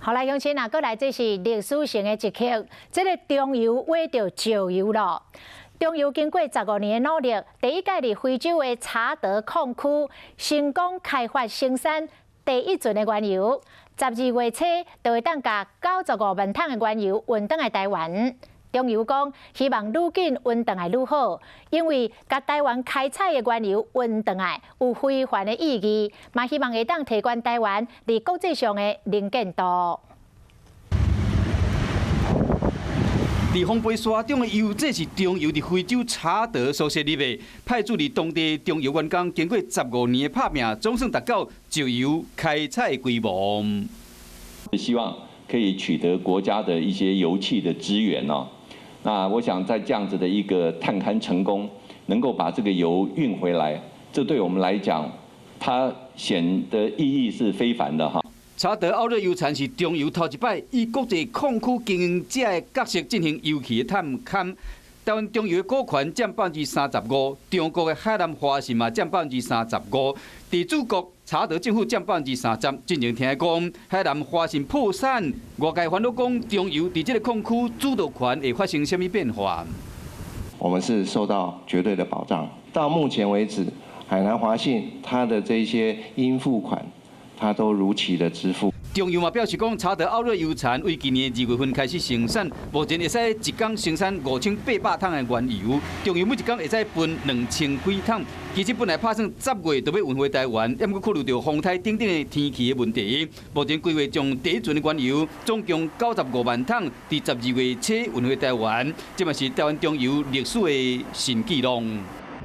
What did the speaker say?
好來，鄉親啊，閣來這是歷史性的一刻，這个中油挖著石油囉。中油經過15年的努力，第一擺佇非洲的查德礦區成功開發生產第一船的原油，12月初就會當共95萬桶的原油運轉來台灣。中油講希望愈緊運轉來愈好，因為共台灣開採的原油運轉來有非凡的意義，嘛希望會當提懸台灣佇國際上的能見度。佇風飛沙中的油，這是中油佇非洲查德所設立的，派駐佇當地中油員工經過十五年的拍拚，總算達到石油開採規模。希望可以取得國家的一些油氣的資源哦。那我想在這樣子的一個探勘成功，能夠把這個油運回來，這對我們來講，它顯得意義是非凡的哈。查德奧熱油田是中油頭一擺以國際礦區經營者的角色進行油氣的探勘。台灣中油的股權佔35%，中國的海南華信嘛佔35%，佇主國查德政府佔30%。進前聽講，海南華信破產，外界煩惱講中油佇這个礦區主導權會發生啥物變化？我們是受到絕對的保障。到目前為止，海南華信它的這些應付款，它都如期的支付。中油嘛表示講，查德奧熱油田為今年2月份開始生產，目前會使一工生產5800桶的原油。中油每一工會使分2000幾桶。其實本來拍算10月就欲運回台灣，毋過考慮著風颱等等的天氣的問題，目前規劃將第一船的原油總共95萬桶，佇12月初運回台灣，這嘛是台灣中油歷史的新紀錄。